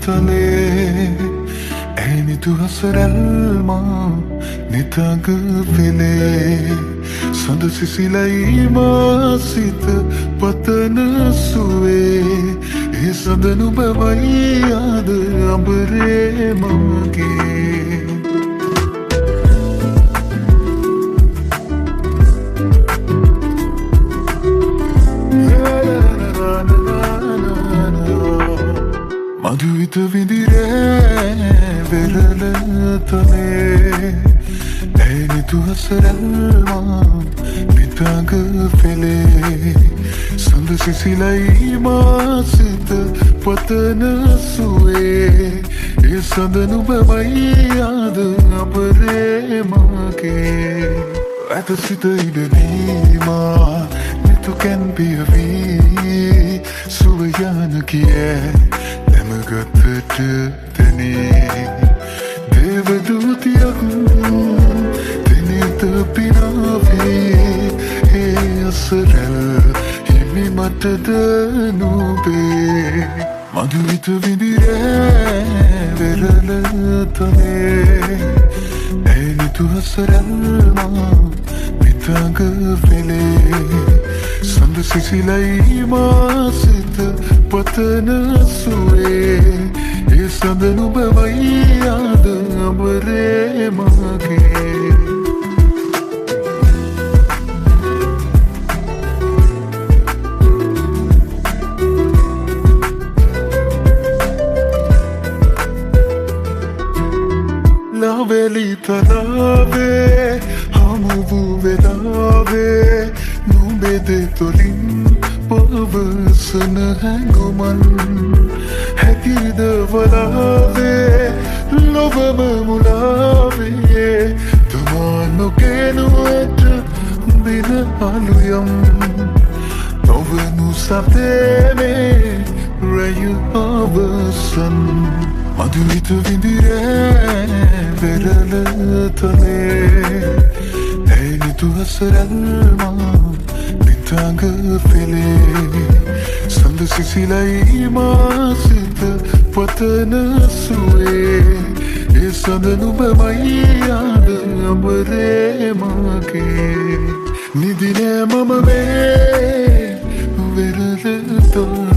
තලේ ඇයි නිදුහස රැල්මා නිතඟ පෙළේ සඳ සිසිලයි මා සිත පතන සුවේ ඒ සඳ නුඹමයි අද අඹරේ මගේ. මధుවිත විඳිරේ වෙරළ තලේ ඇයි නිදුහස රැල්මා නිතඟ පෙළේ සඳ සිසිලයි මා සිත පතන සුවේ ඒ සඳ නුඹමයි අද අඹරේ මගේ. ඇත සිත ඉඩ දීමා නිතුකැන් පියවී සුව යන කිය නැමගතට තැනේ දේවදූතියක් දෙනෙත පිනාවේ ඒ අසරැල් හිමි මටද නුඹේ. මధుවිත විඳිරේ වෙරළ තලේ ඇයි නිදුහස රැල්මා නිතඟ පෙළේ සඳ සිසිලයි මා සිත පතන සුවේ ඒ සඳ නුඹමයි අද අඹරේ මගේ. ලාවැලි තලාවේ හමු වූ වෙලාවේ නුඹේ දෙතොලින් පවසන හැඟුමන් හැකිද වලාවේ ලොවම මුලාවේ තමා නොකේනු ඇත දින අලුයම් නොවනු සතේ මේ රැය අවසන්. මధుවිත විඳිරේ වෙරළ තලේ ඇයි නිදුහස රැල්මා නිතඟ පෙළේ සඳ සිසිලයි මා සිත පතන සුවේ ඒ සඳ නුඹමයි අද අඹරේ මගේ. නිදි නෑ මම මේ වෙරළ තලේ.